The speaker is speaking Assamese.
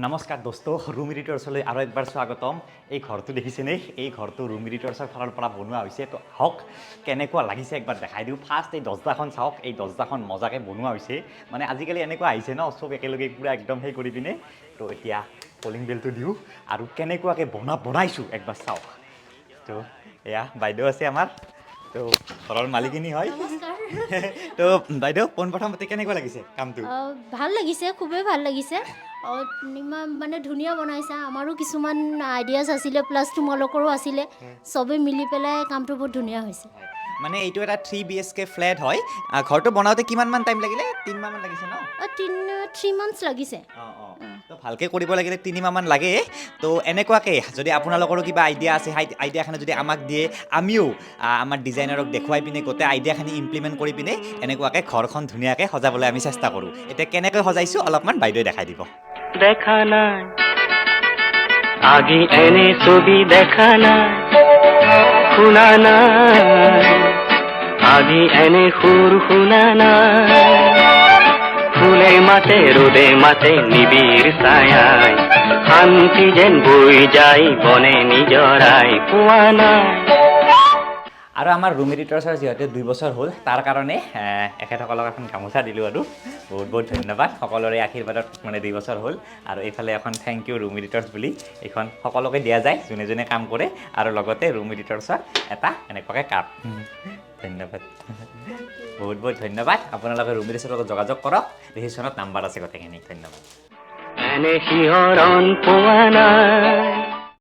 নমস্কাৰ দোস্ত, ৰুম এডিটৰ্ছলৈ আৰু একবাৰ স্বাগতম। এই ঘৰটো দেখিছেনে? এই ঘৰটো ৰুম এডিটৰ্ছৰ ফালৰ পৰা বনোৱা হৈছে। তো আহক, কেনেকুৱা লাগিছে একবাৰ দেখাই দিওঁ। ফাৰ্ষ্ট এই দৰ্জাখন চাওক। এই দৰ্জাখন মজাকৈ বনোৱা হৈছে। মানে আজিকালি এনেকুৱা আহিছে ন, চব একেলগে পূৰা একদম সেই কৰি পিনে। তো এতিয়া কলিং বেলটো দিওঁ আৰু কেনেকুৱাকৈ বনাইছোঁ একবাৰ চাওক। তো এয়া বাইদেউ আছে আমাৰ, তো ঘৰৰ মালিকিনী হয়। নমস্কাৰ। তো বাইদেউ, পোনপ্ৰথমতে কেনেকুৱা লাগিছে কামটো? ভাল লাগিছে, খুবেই ভাল লাগিছে। ইমান মানে ধুনীয়া বনাইছা। আমাৰো কিছুমান আইডিয়াছ আছিলে, প্লাছ তোমালোকৰো আছিলে। চবেই মিলি পেলাই কামটো বহুত ধুনীয়া হৈছে। মানে এইটো এটা 3 বিএইচকে ফ্লেট হয়। ঘৰটো বনাওঁতে কিমানমান টাইম লাগিলে? 3 মাহমান লাগিছে ন? 3 মান্থছ লাগিছে। অঁ, তো ভালকৈ কৰিব লাগিলে 3 মাহমান লাগে। তো এনেকুৱাকৈ যদি আপোনালোকৰো কিবা আইডিয়া আছে, সেই আইডিয়াখিনি যদি আমাক দিয়ে, আমিও আমাৰ ডিজাইনাৰক দেখুৱাই পিনে গোটেই আইডিয়াখিনি ইমপ্লিমেণ্ট কৰি পিনে এনেকুৱাকৈ ঘৰখন ধুনীয়াকৈ সজাবলৈ আমি চেষ্টা কৰোঁ। এতিয়া কেনেকৈ সজাইছোঁ, অলপমান বাইদেৱে দেখাই দিব। দেখা নাই আগে এনে ছবি, দেখা নাই, শুনা নাই আগে এনে সুৰ, শুনা নাই। ফুলে মাতে, ৰ'দে মাতে, নিবিড় ছায়াই শান্তি যেন বৈ যায় বনে নিজৰাই পোৱা নাই। আৰু আমাৰ ৰুম এডিটৰ্ছৰ যিহেতু 2 বছৰ হ'ল, তাৰ কাৰণে এখেতসকলক এখন গামোচা দিলোঁ আৰু বহুত বহুত ধন্যবাদ। সকলোৰে আশীৰ্বাদত মানে 2 বছৰ হ'ল। আৰু এইফালে এখন "thank U room editors" বুলি এইখন সকলোকে দিয়া যায়, যোনে যোনে কাম কৰে। আৰু লগতে ৰুম এডিটৰ্ছৰ এটা এনেকুৱাকৈ কাপ। ধন্যবাদ, বহুত বহুত ধন্যবাদ। আপোনালোকে ৰুম এডিটৰ্ছৰ লগত যোগাযোগ কৰক, ডিছক্ৰিপশ্যনত নাম্বাৰ আছে গোটেইখিনি। ধন্যবাদ। এনে শিহৰণ পোৱা নাই।